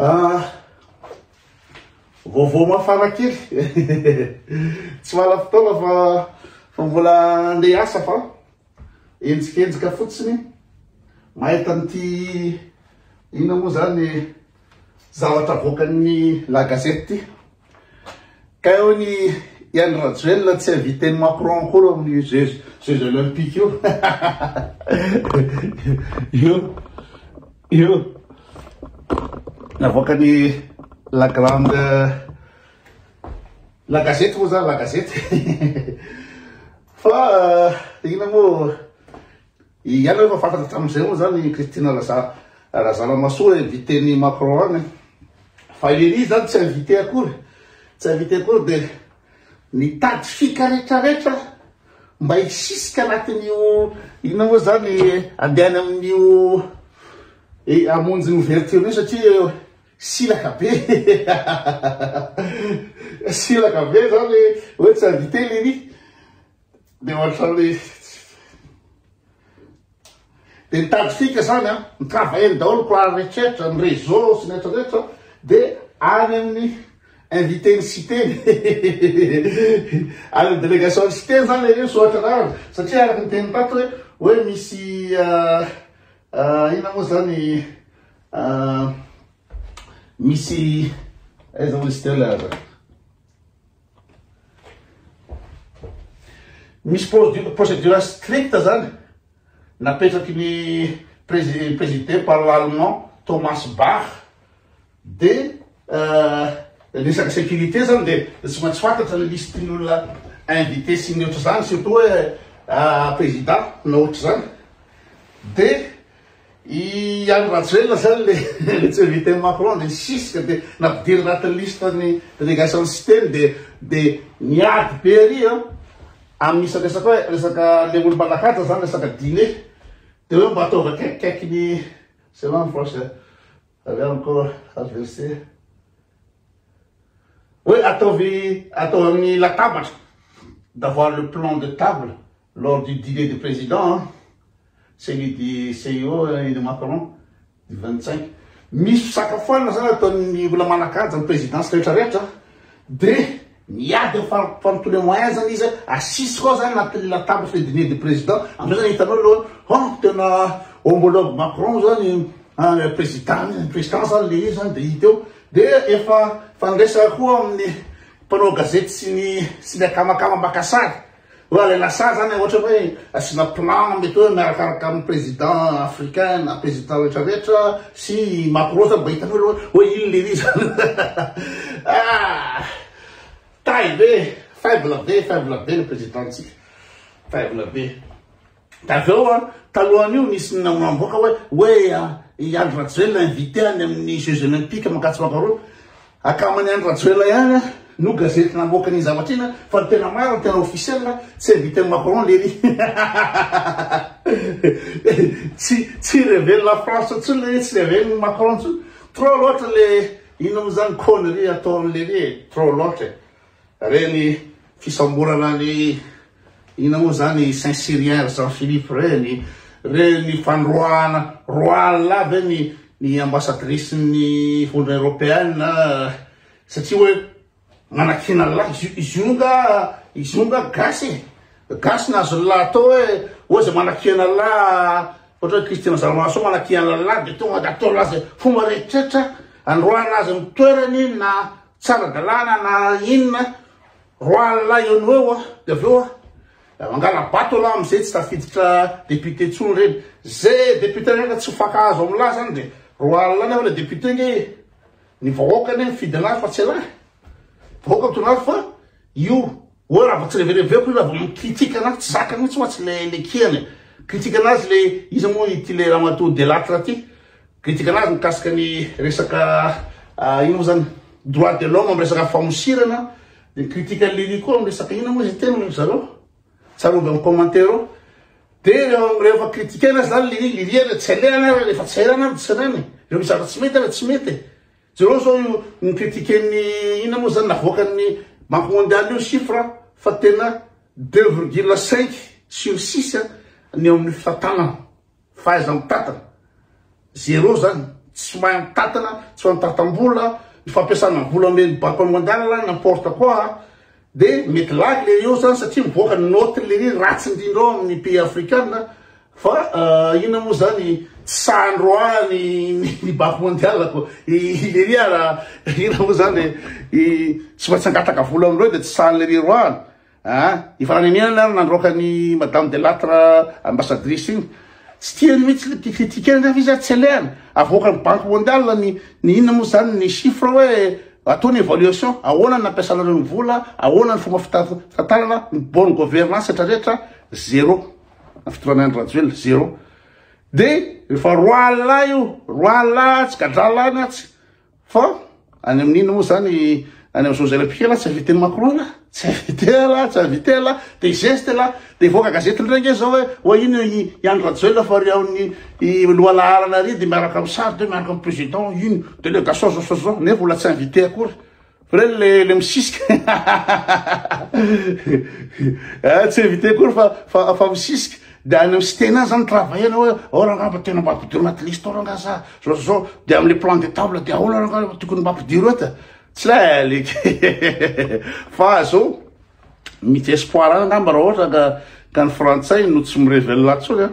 Ah, vaovao mafana kely. Tsy mahala fotoana fa fa mbola andeha hiasa fa enjikenjika fotsiny mahita an'ity inona moa zany zavatra avoakan'ny La Gazette ity. Ka eo ny i Andry Rajoelina tsy invité-n'i Macron akory amin'ny Jeux Jeux Olympiques io. Io io navoakan'ny La Grande La Gazette moa zany La Gazette. Fa inona moa i Andry efa fantatra hatramin'izay moa zany Christine Raza Razanamahasoa invité-n'i Macron any. Fa ery zany tsy invité akory, tsy invité akory de nitady fika retraretra mba hisisika anatin'io inona moa zany andeha any amin'io hamonjy ny ouverture io satria silaka be silaka be zany hoe tsy invité lery de ohatran'ny Dia nitady fika zany an, ni-travailler daholo couloir rehetra, ny réseau sy ny rehetra rehetra, dia any amin'ny invité ny Siteny, any amin'ny délégation ny Siteny zany ery misoratra anarana, satria araka ny tenin'i tato hoe, hoe misy inona moa zany misy aiza moa izy teo ilay aza. Misy procédure stricte zany napetraky ny présidé par l'allemand Thomas Bach de resaka sécurité zany de tsy maintsy fantatra ny liste ny olona invité sy ny ohatr'izany surtout hoe président na ohatr'izany de I Andry Rajoelina zany le le tsy invité Macron de nisisika de nampidirina anatin'ny liste ny délégation ny Siteny de de niady be ery an amin'ny isaka resaka hoe resaka le olom-banakaja zany resaka dîner de hoe mba ataovy akaikikaiky ny c'est là en français avy encore adversaire hoe ataovy ataovy amin'ny latabatra d'avoir le plan de table lors du dîner du président an Celui du CIO et de Macron du 25. Misy fisakafoanana zany ataon'ny olona manan-kaja ny présidence rehetra rehetra de miady amin'ny par tous les moyens zany izy asisiko ao zany anatin'ny latabatra le dîner du président amizay zany hitanao aloha oh tena homologue Macron zany président président zany le izy zany de hita eo de efa fandraisana koa amin'ny mpanao gazety sy ny sy ny akamakama maka sary Hoe alaina sary zany ohatra hoe asiana plan mety hoe miarakaraka amin'ny président africain na président rehetra rehetra sy Macron zany mba hitanao aloha hoe ino le izy zany. Ah! Tay be, faible be, faible be le président-tsika. Faible be. Dia avy eo an, talohan'io nisy namoaka hoe hoe i Andry Rajoelina invité any amin'ny Jeux Olympiques Ankatso Makaroa. Akaman'i Andry Rajoelina ihany an, no gazety namoaka an'iny zavatra iny an, fa ny tena marina, ny tena officiel, tsy invité an'i Macron lery. Tsy tsy revely la France intsony lery, tsy revely ny Macron intsony. Trop loatra le inona moa zany connerie ataon'i lery e, trop loatra e. Reny fisamborana ny inona moa zany Saint Cyrien Jean Philippe reny, reny fandroahana roahana ve ny ny ambassadrice ny vondrona européenne satria hoe manakiana lahy izy izy io nga izy io nga gasy e gasy nahazo ny lahy atao hoe hoe zay manakiana lahy ohatra hoe Christian Zalamahasoa manakiana lahy de tonga de atao lahy zay fomba rehetrretra androahana azy amin'ny toerany na Tsy ara-dalàna na inona, roa alina eo no eo de avy eo mangala-bato aloha amizay tsy tafiditra député intsony reny, ze député rehetra tsy mifankahazo amin'lah zany de roa alina nefa le député nge ny vahoaka anie mifidy anazy fa tsy elah, vahoaka mitondra azy fa io hoe raha vao tsy revereveko io raha vao mi-critique anazy tsy zakany mihitsy mantsy le le kiany e, critique anazy le iza moa ity le ramatoa Delatre ty. Critique anazy mikasika ny resaka ino moa zany droit de l'homme amin'ny resaka famosirana de critique an'i Lily koa amin'ny resaka ino moa izy teny ry zareo tsarovy amin'ny commentaire ao de rehefa critiquena azy zany Lily Lily ary tsy alehany ary rehefa tsy hairana ary tsy reny rehefa misy zavatra tsy mety ary tsy mety jereo zao io ny critiquen'ny ino moa zany navoakan'ny banque mondiale io chiffre fa tena 2,5 sur 6 ny eo amin'ny fitantanana Fahaiza-mitantana, zéro zany, Tsy mahay mitantana, tsy mahay mitantam-bola, ny fampiasana vola omen'ny banque mondiale n'importe quoi de mety lagy le eo zany satria mivoaka ny note le ry ratsy indrindra ao amin'ny pays africaine fa inona moa zany tsy sahy roa ny ny banque mondiale ko i le ry ara inona moa zany i tsy maintsy angataka vola amindreo de tsy sahy le ry roahana. Aa efa nanenenana ary nandroaka an'i madame Delattre ambassadrice iny. Tsy tiany mihitsy le critique nefa izy ary tsy alehany. Avoakan'ny banque mondiale ny ny inona moa zany ny chiffre hoe atao ny évaluation, ahoana ny nampiasanareo ny vola, ahoana ny fomba fitantanana, ny bonne gouvernance rehetra rehetra, zéro. Ny fitondrana Andry Rajoelina, zéro. De efa roalahy io, roalahy tsy gadralahy na tsy. Fa any amin'ny inona moa zany any amin'ny Jeux Olympiques lah tsy invité ny Macron lah, tsy invité lah, tsy invité lah, de geste lah, de hivoaka gazety indray nge zao hoe oa ino i i Andry Rajoelina fa ry ao ny i lohalaharana ry de miaraka amin'ny sary de miaraka amin'ny président ino délégation zao zao zao nefa mbola tsy invité akory. Fa reny le le misisika ah, tsy invité akory fa fa fa misisika de any amin'ny cité any zany travailler hoe ao rangaha mba tena mba ampidiro anaty liste ao rangaha za zao zao de amin'le plan de table de ahoana rangaha tokony mba ampidiro eto tsy lay aleky fa zao misy espoir any angamba raha ohatra ka ka ny frantsay no tsy mi-révèle intsony a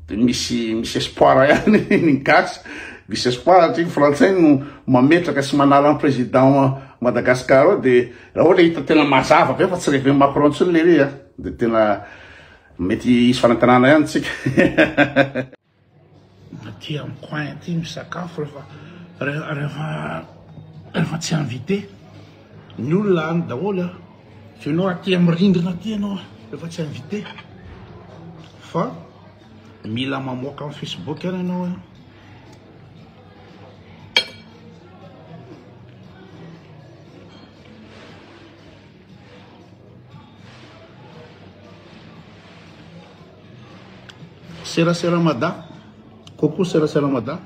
de misy misy espoir ihany ny gasy misy espoir satria ny frantsay no mametraka sy manala ny président Madagascar ao de raha ohatra hita tena mazava be fa tsy rêve Macron intsony le ry a de tena mety hisy fanantenana ihany tsika. Aty amin'ny coin aty misakafo rehefa rehefa rehefa tsy invité ny olona any daholo a. Fa ianao aty amin'ny rindrina aty ianao rehefa tsy invité fa mila mamoaka amin'ny Facebook ihany ianao a. Serasera Mada, Coucou Serasera Mada.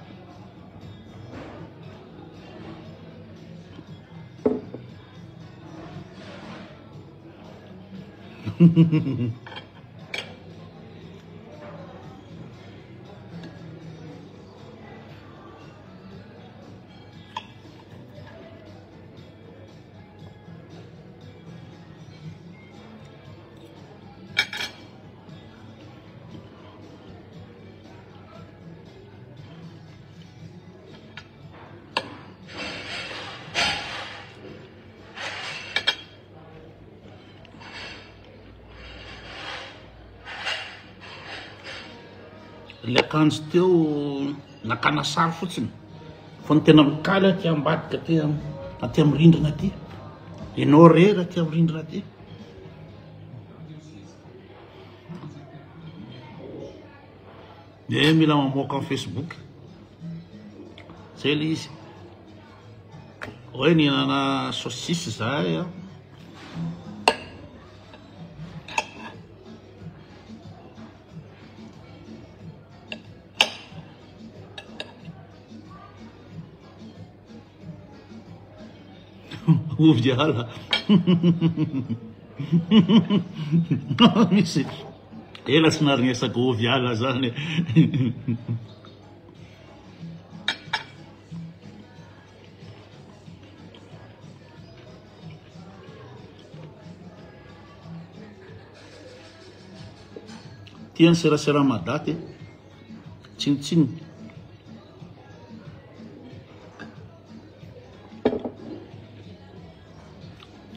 Le akanjo teo nakana sary fotsiny fa ny tena mikaly aty ambadika aty aty amin'ny rindrina aty ianao rery aty amin'ny rindrina aty. Eh mila mamoaka am Facebook. Zay le izy. Hoe nihinana saucisse zahay a. Ovy ala. Misy ela tsy naharegnesako ovy ala zany. Tia ny serasera madaty tsinontsinona.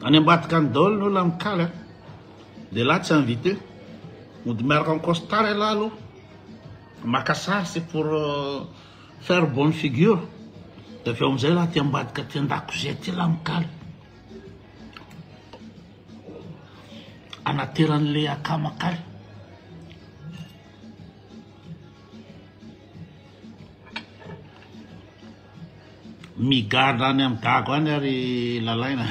Any ambadika any daholo ny olona mikaly a. Dia lahy tsy invité. Mody miaraka amin'ny costard ialahy aloha. Maka sary c'est pour euh, faire bonne figure. Dia avy eo amin'izay lahy aty ambadika aty an-dakozia aty lahy mikaly. Anateran'le akama kaly. Migadra any am dago any ary lalaina.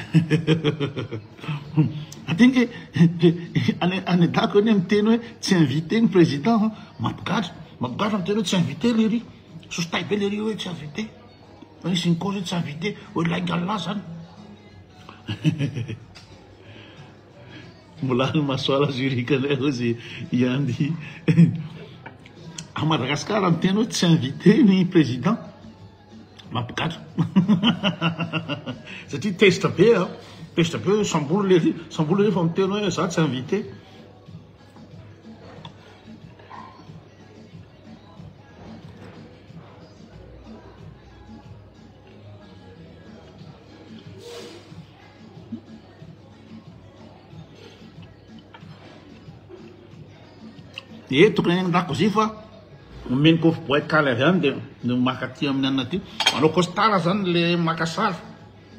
Aty nge any any dago anie miteny hoe tsy invité ny président mampigadra mampigadra miteny hoe tsy invité lery sosotay be lery hoe tsy invité nisy ny cause hoe tsy invité hoe lainga lahy zany. Mbola any Masoala Zurich indray hozy i Andy. À Madagascar miteny hoe tsy invité ny président. Mampigadra. Satria tezitra be a. Tezitra be hoe sambory lery, sambory lery fa miteny hoe za tsy invité. Dia tokony any an-dakozia fa omeny kofy boay kaly avy any dia no maka aty amin'ny anona aty. Manao costard zany le maka sary.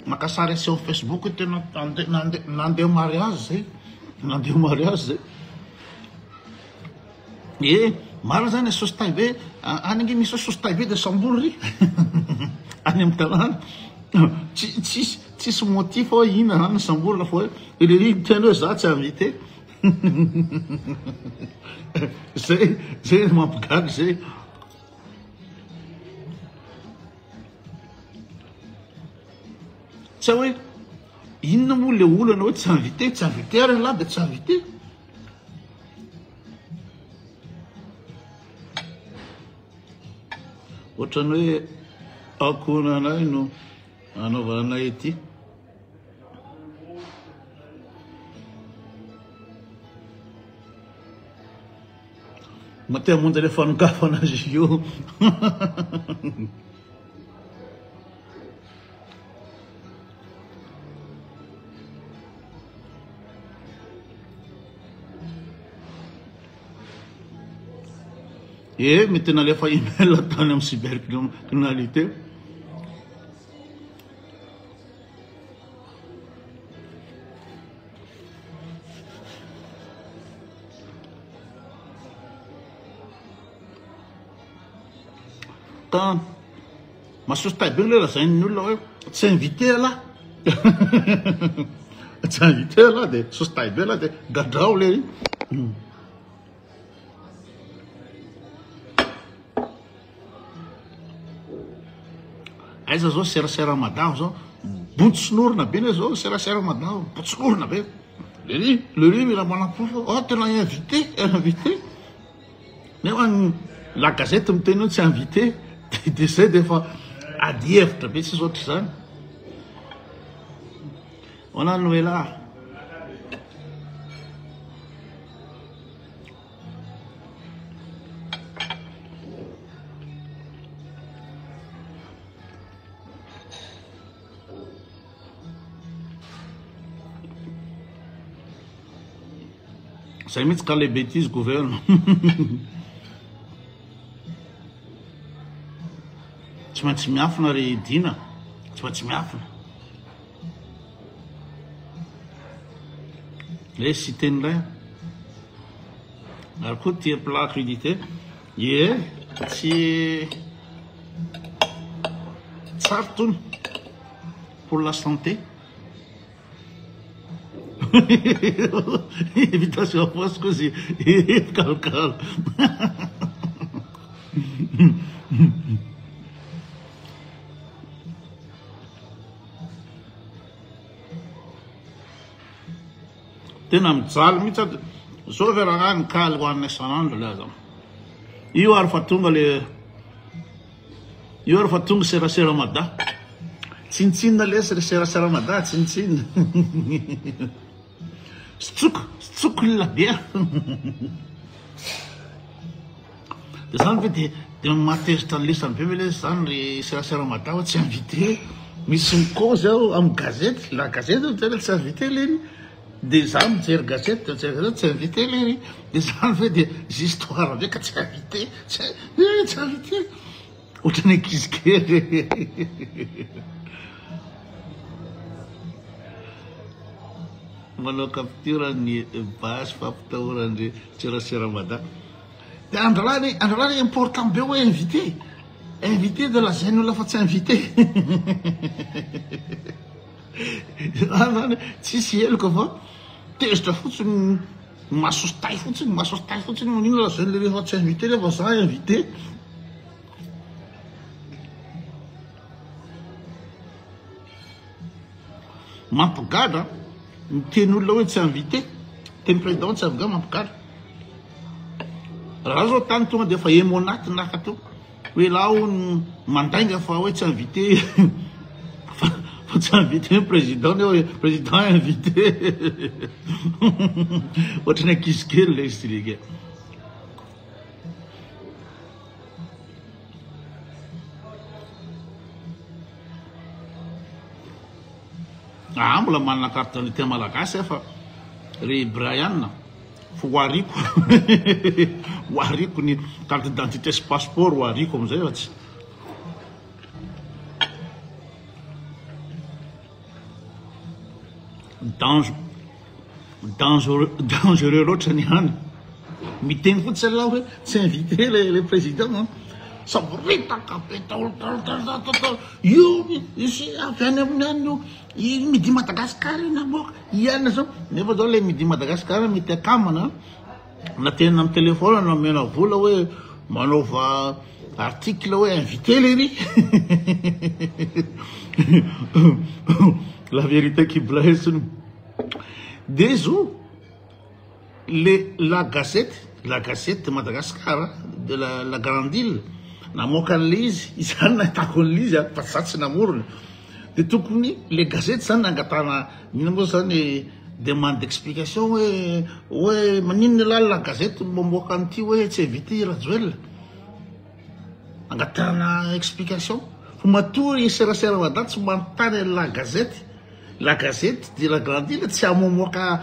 Maka sary aseho amin'ny Facebook hoe tena nandeha nandeha nandeha mariage zay. Nandeha mariage zay. Ee, marina zany sosy tay be, any ange misy hoe sosy tay be dia sambory ry. Any amin'ny tanàna. Tsy tsisy tsisy motif hoe inona zany ny samborina fa hoe lery miteny hoe za tsy invité. Zay zay no mampigaga zay. Tsy hay hoe inona moa le olana hoe tsy invité, tsy invité ary ialahy dia tsy invité. Ohatran'ny hoe ankohonanay no anaovana anay ity. Mba te hamonjy ilay fanokafana azy io. Eh, mety nalefa email tany amin'ny cybercriminalité. Ka masoso tay be le lazain'ny olona hoe tsy invité ialahy. Tsy invité ialahy dia sosy tay be ialahy dia gadrao lery. Aiza zao serasera mada zao bontsin'orona be ne zao serasera mada bontsin'orona be. Lery lery mila manaporofo oh tena invité invité. Nefa ny la gazette miteny hoe tsy invité de zay de efa ady hevitra be tsisy ohatr'izany. Hoana Noela. Zay mihitsy ka le bêtise gouverne. Tsy maintsy miafina ry Dina, tsy maintsy miafina. Le cité ndray. Ary koa tia plat crudité. Ie, tsy tsara tony pour la santé. Invitation fausse koa izy kalokalo. Tena mijaly mihitsy aho. Zao ve rangahy ny kaly hohanina isan'andro le aza. Io ary fa tonga le Io ary fa tonga serasera mada. Tsinontsinona lesy ry serasera mada, tsinontsinona. Stsoko, stsoko la be. De zany ve de de mahatezitra ny lisany be ve lesy zany ry serasera mada hoe tsy invité. Misy mikaozy aho amin'ny gazety, la gazety no tena tsy invité lery. De za mijery gazety de mijery gazety tsy invité lery. De zany ve de histoire be ka tsy invité, tsy eh, tsy invité. Ohatran'ny ankizy kely. Manao capture ny base fampitahoran-dry serasera mada. De andralany, andralany important be hoe invité. Invité de lazain'ny olona fa tsy invité. Zany zany tsisy heloka fa tezitra fotsiny maso tay fotsiny, maso tay fotsiny maninona lazain'ny le fa tsy invité nefa za invité. Mampigadra miteny olona hoe tsy invité, miteny président tsy avy mampigadra. Raha zao tany tonga dia efa emo anaty naka teo. Hoe lah hono mandainga fa hoe tsy invité fa fa tsy invité ny président nefa président invité. Ohatran'ny ankizy kely ilay izy ry Ah, mbola manana carte d'identité malagasy aho fa ry Brian fa ho ariko ho ariko ny carte d'identité sy passeport ho ariko amizay fa tsy Dange dangereux dangereux loatra ny any. Miteny fotsiny ialahy hoe tsy invité le le président an. Savoritaka be daholo daholo daholo daholo daholo. Io misy avy any amin'ny any io. I Midi Madagascar io namoaka. I anona zao. Nefa zao le Midi Madagascar mety akamana. Na tenina amin'ny téléphone na omena vola hoe manaova article hoe invité lery. La vérité qui blesse. De zo le la gazette la gazette de Madagascar de la la grande île namoaka an'le izy izany nahitako an'le izy fa za tsy namorona de tokony le gazety zany nangatahana inona moa zany demande d'explication hoe hoe maninona elah la gazette mamoaka an'ity hoe tsy invité i Rajoelina angatahana explication fa matoa i serasera mada tsy manontany an'i la gazette la gazette de la grande île tsy hamoamoaka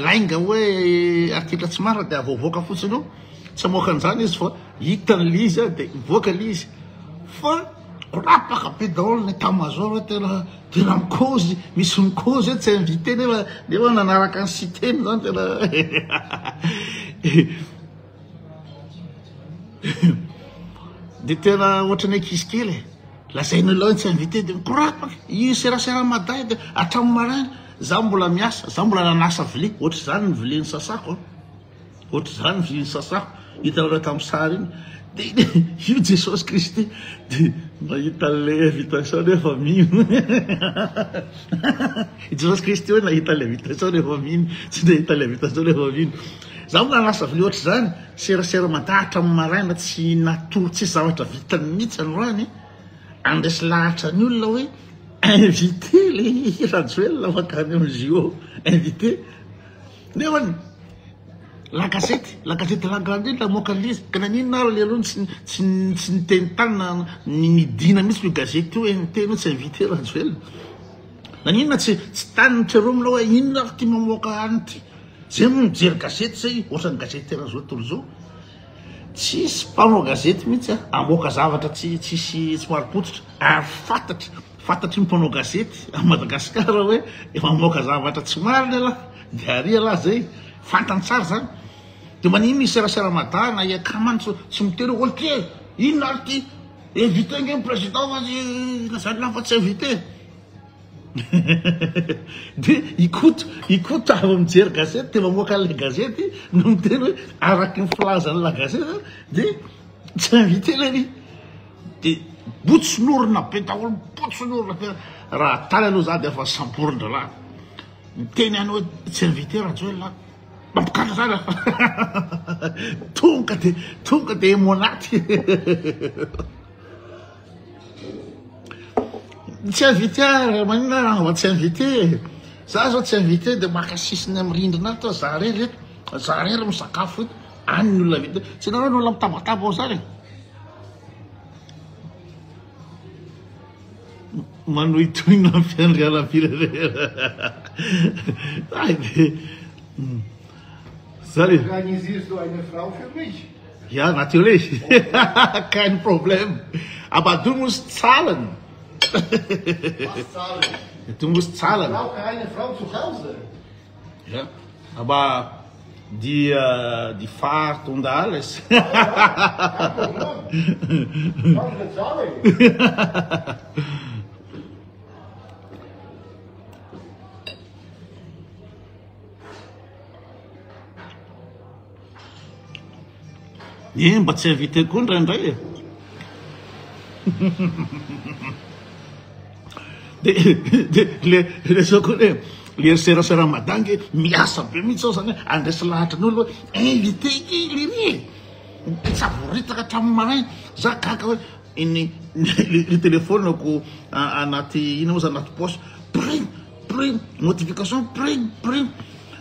lainga hoe article tsy marina de avoavoaka fotsiny eo tsy hamoaka an'izany izy fa hitany le izy de mivoaka le izy fa korapaka be daholo ny état major hoe tena tena mikozy misy mikozy hoe tsy invité nefa nefa nanaraka ny siteny zany tena de tena ohatran'ny ankizy kely e lazain'ny olona hoe tsy invité de mikorapaka io serasera maday de hatramin'ny maraina za mbola miasa za mbola nanasa vilia ohatr'izany ny vilia nisasako Ohatr'izany ny vilin'ny sasako hitanareo tamin'ny sary iny. Dia io Jesosy Kristy dia nahita an'ilay invitation rehefa mino. I Jesosy Kristy hoe nahita an'ilay invitation rehefa mino, tsy nahita an'ilay invitation rehefa mino. Za moa nanasa vilia ohatr'izany, serasera mandahatra amin'ny maraina tsy natory tsisy zavatra vitany mihitsy androany, handresy lahatra ny olona hoe invité le Rajoelina mankany amin'ny JO, invité. Nefa la gazette, la gazette la grande île namoaka an'ilay izy, ka naninona ary le aloha tsy tsy tsy niteny tany na nidina mihitsy io gazety io hoe niteny hoe tsy invité Rajoelina. Naninona tsy tsy tany nitseromina hoe inona ary ty mamoaka an'ity. Zay moa mijery gazety zay ohatran'ny gazety eran'izao tontolo izao. Tsisy mpanao gazety mihitsy hamoaka zavatra tsy tsisy tsy marim-pototra ary fantatra fantatry ny mpanao gazety à Madagascar hoe efa mamoaka zavatra tsy marina ialahy dia ary ialahy zay fantany tsara zany de maninona i serasera mada na i akama tsy tsy miteny hoe ok inona ary ty invité nge ny président fa tsy lazain'lah fa tsy invité Dia i Koto, i Koto avy mijery gazety dia mamoaka an'ilay gazety no miteny hoe araky ny filazan'ny la gazety dia tsy invité ilay ry. Dia botsonorina be daholo, botsonorina be. Raha tany aloha za dia efa samborin-drahalahy. Miteny ihany hoe tsy invité Rajoelina. Mampikatra zany aho. Tonga dia tonga dia emo anaty. Tsy invité ary maninona raha mba tsy invité za zao tsy invité de maka sisiny amin'ny rindrina ato za rery eto za rery misakafo eto any ny olona invité tsy nareo ny olona mitabataba ao zany e manohitohina ny fiandrianam-pirenena ay de zany Organisierst du eine Frau für mich? Ja, natürlich. Kein Problem. Aber du musst zahlen. Was zahlen? Du musst zahlen. Ich brauche eine Frau zu Hause. Ja, aber die, äh, die Fahrt und alles. Ja, kein Problem. Kann bezahlen. Eh, mba tsy invité koa indraindray e. De de le le zao koa le le serasera madangy miasa be mihitsy ao zany hoe andresy lahatra ny olona hoe invité i lery e. Mitsavoritaka hatramin'ny maraina. Za gaga hoe iny le telephone-ko anaty ina moa zany anaty poche. Pring pring notification pring pring.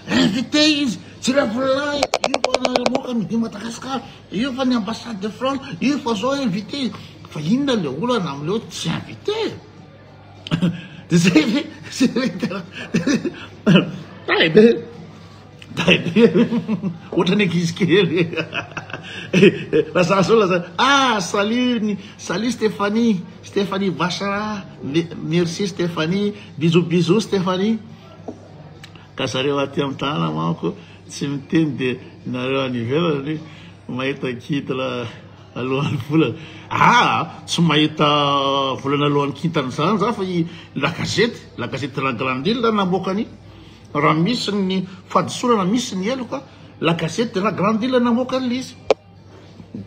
Invité izy, jereo lahy io fa namoaka midi Madagascar, io fa ny ambassade de France, io fa zao invité. Fa inona le olana amle hoe tsy invité? De zay ve zay ve tena tay be tay be ohatran'ny ankizy kely. Raha za zao laza ah salut ny salut Stéphanie, Stéphanie Bachara, merci Stéphanie, bisous bisous Stéphanie. Ka zareo aty amin'ny tanàna manko tsy miteny de nareo any ivelany mahita kintana alohan'ny volana. Ah tsy mahita volana alohan'ny kintana zany za fa i la gazette, la gazette de la grande ile namoaka ny raha misy ny fahadisoana na misy ny heloka, la gazette de la grande ile namoaka an'ilay izy.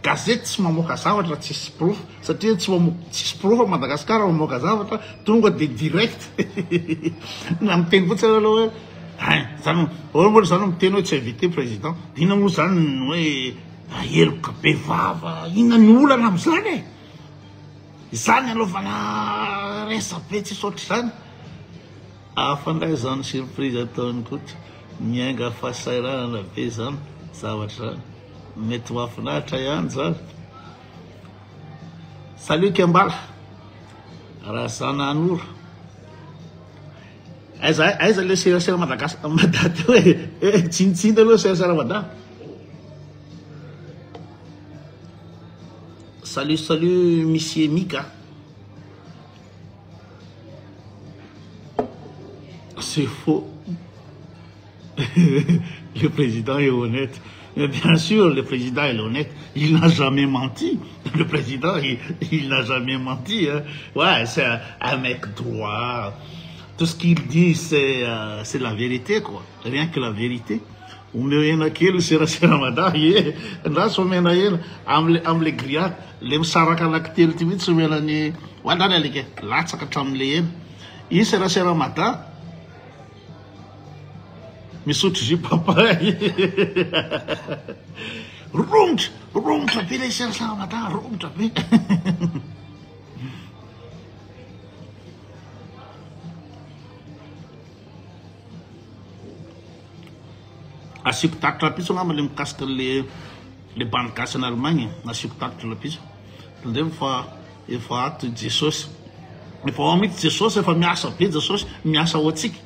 Gazety tsy mamoaka zavatra tsisy porofo satria tsy mamoaka tsisy porofo à Madagascar mamoaka zavatra tonga de direct na miteny fotsiny aloha hoe hein zany ahoana moa zany miteny hoe tsy invité président de inona moa zany ny hoe heloka be vava inona ny olana am'zany e izany anaovana resabe tsisy ohatr'izany. Hafa ndray zany surprise ataon'i Koto miainga fahasahiranana be zany zavatra zany. Mety mahafinaritra ihany zany. Salut Kembala. Razananoro. Aiza aiza le serasera Madagascar Mada teo e. Eh tsinitsinina aloha serasera Mada. Salut salut Monsieur Mika. C'est faux. Le président est honnête. Mais bien sûr, le président est honnête. Il n'a jamais menti. Le président, il n'a jamais menti. Hein. Ouais, c'est un mec droit. Tout ce qu'il dit, c'est la vérité, quoi. Rien que la vérité. Omeo hena kely serasera mada ye ndraso omena hena amle amle grillade le misaraka anaky telo ty mihitsy omena ny hoandrany alika latsaka hatramin'le hena i serasera mada Misotro jus papaye. Romotra, romotra be ilay serasera mada, romotra be. Asiako tatitra rahampitso angamba le mikasika le le bandy gasy any Allemagne, asiako tatitra rahampitso. Tandremo fa efa ato i Jesosy. Efa ao mihitsy Jesosy, efa miasa be Jesosy, miasa ho antsika.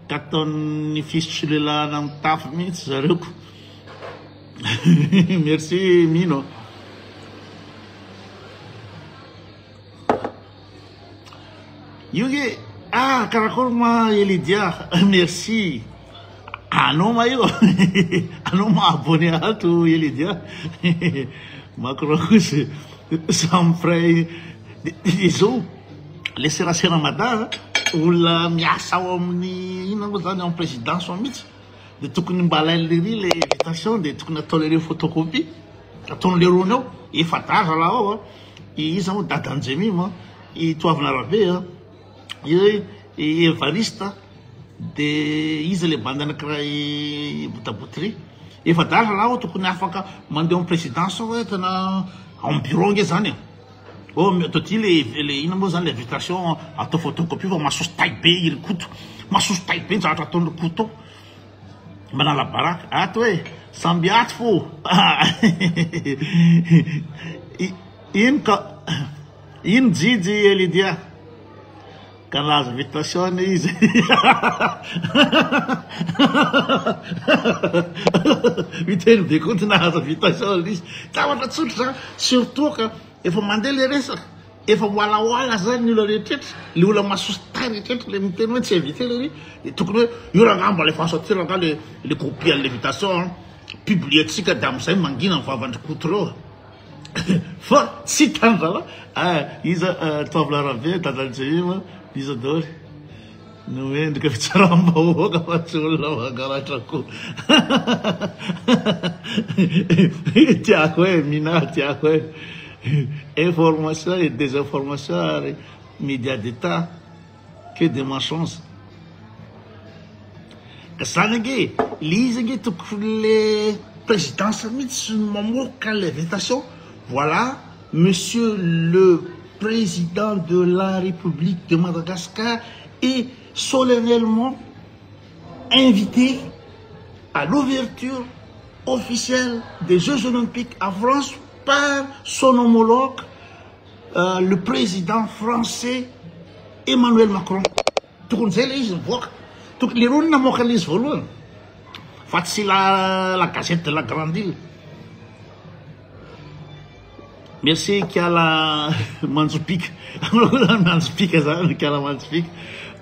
Ka ataon'ny fisolelahana mitafy mihitsy zareo ko. Merci Mino. Io nge ah karakory ma Elidia merci anao ma io anao ma abonné ato Elidia Macron kosa samy frais izao le serasera mada olona miasa ao amin'ny inona moa zany ao amin'ny présidence ao mihitsy de tokony mba alain'lery le invitation de tokony ataon'lery photocopie ataon'lerony ao efa-dahy zalahy ao a iza moa dadan'i Jemima i Toavina Rabe a i i Evariste de iza le bandy anankiray botaboty ry efa-dahy zalahy ao tokony afaka mandeha ao amin'ny présidence ao hoe tena ao amin'ny bureau nge zany e. Oh mais atao ty le le inona moa zany le invitation atao photocopie fa masoso tay be i ry Koto. Masoso tay be ny zavatra ataon'i ry Koto ao. Manala baraka. Ato e! Samby ato fô. Ino ka ino jijy Elidia? Ka nahazo invitation anie izy. Miteny be koa ty nahazo invitation izy. Zavatra tsotra zany, surtout ka efa mandeha le resaka, efa wala zany ny olona rehetrretra, le olona masoso tay rehetrretra le miteny hoe tsy invité le ry, de tokony hoe io rangaha mba alefaso aty rangaha le le copie an'le invitation an, publier-tsika de am'zay mangina ny vavan-dry Koto reo. Fa tsy hitan'ny zalahy. Ah, iza Toavina Rabe, dadan'i Jemima, iza daholo no mendrika fitsaram-bahoaka fa tsy olona mangalatra koa. Tiako e, Mina, tiako e. Information et désinformation ary média d'État que des mensonges. Ka zany ange, le izy ange tokony le. présidence mihitsy no mamoaka l'invitation, voilà monsieur le président de la république de Madagascar est solennellement invité à l'ouverture officielle des Jeux Olympiques à France par son homologue le président français Emmanuel Macron. Tokony zay le izy mivoaka. Tokony leroa no namoaka an'izy voalohany fa tsy la la gazette de la grande île. Merci kiala manjopika. Manjopika zany kiala manjopika.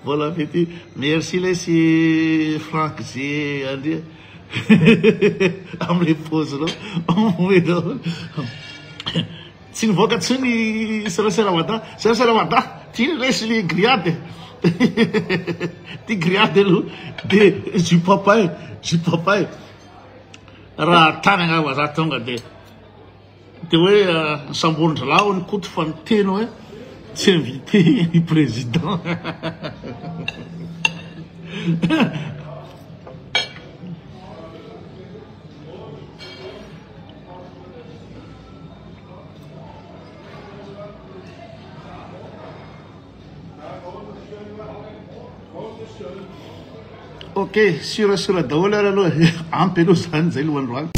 Bon appétit. Merci lesy Franck G Andria. Amle pose-nao. Tsy nivoaka tsony serasera mada. Serasera mada. Ty resy ny grillade. Ty grillade aloha de jus papaye, jus papaye. Raha tany angamba za tonga de de hoe nisamborin-dralahy hono Koto fa niteny hoe tsy invité ny président. Ok, sûr sûr daholo ary aloha e. Ampy aloha zany zay aloha androany.